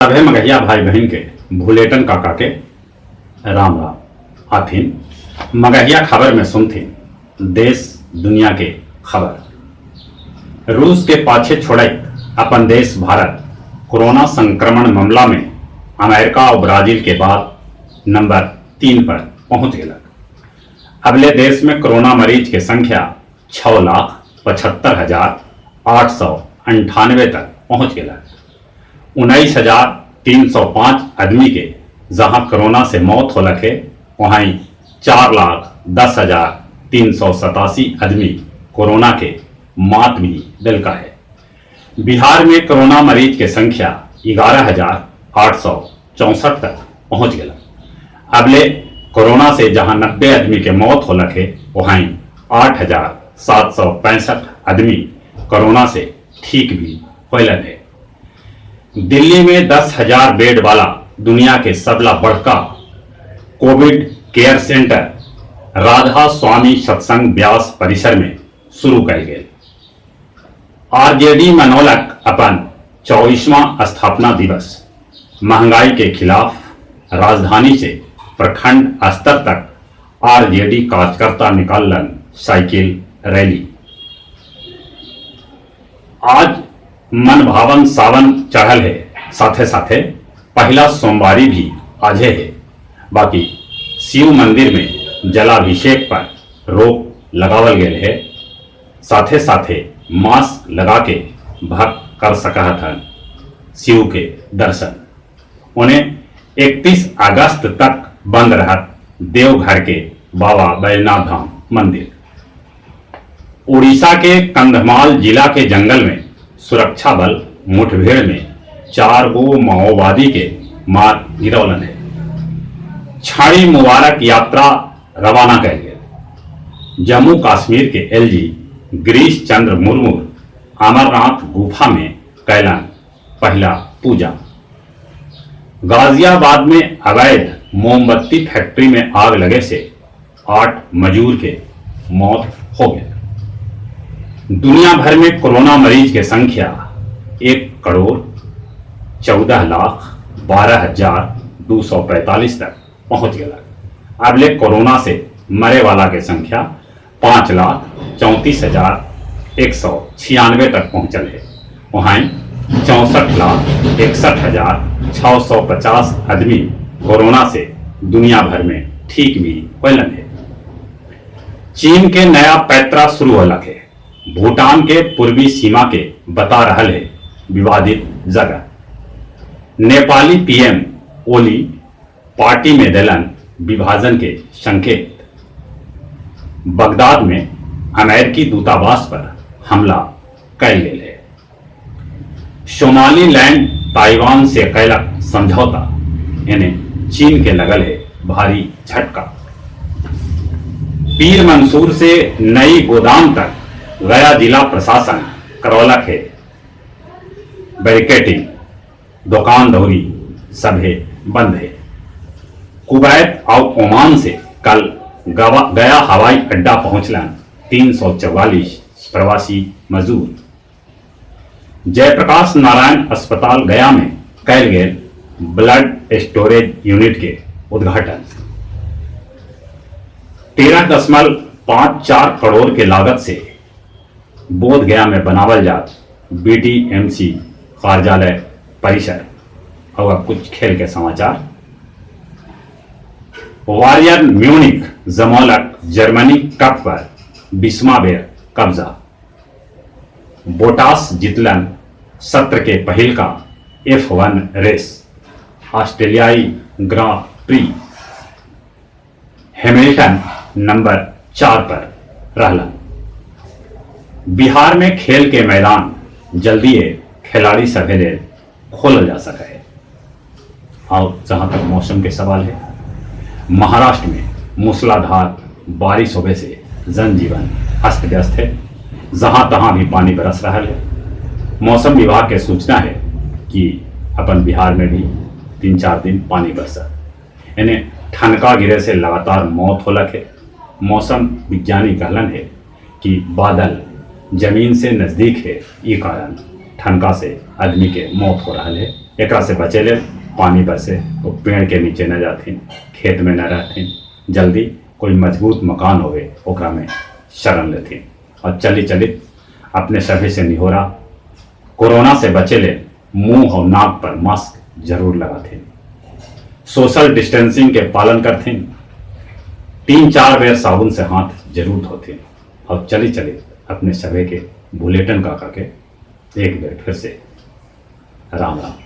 सभे मगहिया भाई बहिन के भुलेटन काका के राम राम। आथिन मगहिया खबर में सुनथिन देश दुनिया के खबर। रूस के पाछे छोड़इत अपन देश भारत कोरोना संक्रमण ममला में अमेरिका आउ ब्राजील के बाद नंबर 3 पर पहुंच गेलक। अबले देश में कोरोना मरीज के संख्या 6,75,898 तक पहुंच गेलक। 19,305 आदमी के जहां कोरोना से मौत होलक हे, वहीं 4,10,387 आदमी कोरोना के मात भी दिलका है। बिहार में कोरोना मरीज के संख्या 11,864 तक पहुंच गया। अबले कोरोना से जहां 90 आदमी के मौत होलक हे, वहीं 8,765 आदमी कोरोना से ठीक भी होलन है। दिल्ली में 10,000 बेड वाला दुनिया के सबला बड़का Covid care centre Radha Swami Satsang Beas परिसर में शुरू कयल गेल। आरजेडी मनौलक अपन 24वां स्थापना दिवस। महंगाई के खिलाफ राजधानी से प्रखंड स्तर तक आरजेडी कार्यकर्ता निकालन साइकिल रैली। आज मनभावन सावन चढ़ल है, साथे साथे पहला सोमवारी भी आजे है। बाकी शिव मंदिर में जलाभिषेक पर रोक लगावल गेल है, साथे साथे मास्क लगा के भक्त कर सकत हन शिव के दर्शन। उन्हें 31 अगस्त तक बंद रहत देवघर के बाबा बैजनाथ धाम मंदिर। उड़ीसा के कंधमाल जिला के जंगल में सुरक्षा बल मुठभेड़ में 4 गो माओवादी के मार गिरौलन है। छाड़ी मुबारक यात्रा रवाना कयल गेल। जम्मू कश्मीर के एलजी गिरीश चंद्र मुर्मू अमरनाथ गुफा में कैलन पहला पूजा। गाजियाबाद में अवैध मोमबत्ती फैक्ट्री में आग लगे से 8 मजदूर के मौत हो गए। दुनिया भर में कोरोना मरीज के संख्या 1,14,12,245 तक पहुंच गया। अब ले कोरोना से मरे वाला के संख्या 5,34,196 तक पहुंचल है। वहीं 64,61,650 आदमी कोरोना से दुनिया भर में ठीक भी होलन है। चीन के नया पैतरा शुरू होलक है। भूटान के पूर्वी सीमा के बता रहल है विवादित जगह। नेपाली पीएम ओली पार्टी में दिलन विभाजन के संकेत। बगदाद में अमेरिकी दूतावास पर हमला कयल गेल है। सोमालीलैंड ताइवान से कैलक समझौता, यानी चीन के लगल है भारी झटका। पीर मंसूर से नई गोदाम तक गया जिला प्रशासन करौलक है बैरिकेडिंग, दुकान दौरी सभे बंद है। कुवैत और ओमान से कल गया हवाई अड्डा पहुंचलन 344 प्रवासी मजदूर। जयप्रकाश नारायण अस्पताल गया में कैल गेल ब्लड स्टोरेज यूनिट के उद्घाटन। 13.54 करोड़ के लागत से बोध गया में बनावल जात बीडीएमसी कार्यालय परिसर। और अब कुछ खेल के समाचार। बायर्न म्यूनिख जमौलक जर्मनी कप पर 20वां बेर कब्जा। बोटास जितलन सत्र के पहिल का F1 race. ऑस्ट्रेलियाई ग्रां प्री हैमिल्टन नंबर 4 पर रहलन। बिहार में खेल के मैदान जल्दी खिलाड़ी सभे लेल खोलल जा सके है। और जहां तक मौसम के सवाल है, महाराष्ट्र में मूसलाधार बारिश होवे से जनजीवन अस्त व्यस्त है। जहां तहां भी पानी बरस रहा है। मौसम विभाग के सूचना है कि अपन बिहार में भी 3-4 दिन पानी बरसा, यानी ठनका गिरे से लगातार मौत होलक है। मौसम विज्ञानी कहलन है कि बादल जमीन से नज़दीक है, ये कारण ठनका से आदमी के मौत हो रहा है। एकरा से बचे ले पानी बरसे तो पेड़ के नीचे न जाथिन, खेत में न रहथिन, जल्दी कोई मजबूत मकान होवे ओकरा में शरण लेथिन। और चली चली अपने सभी से निहोरा, कोरोना से बचे ले मुंह और नाक पर मास्क जरूर लगाथिन, सोशल डिस्टेंसिंग के पालन करथिन, 3-4 बेर साबुन से हाथ जरूर धोथिन। और चली चली अपने सभी के बुलेटिन काका के एक बेर फिर से राम राम।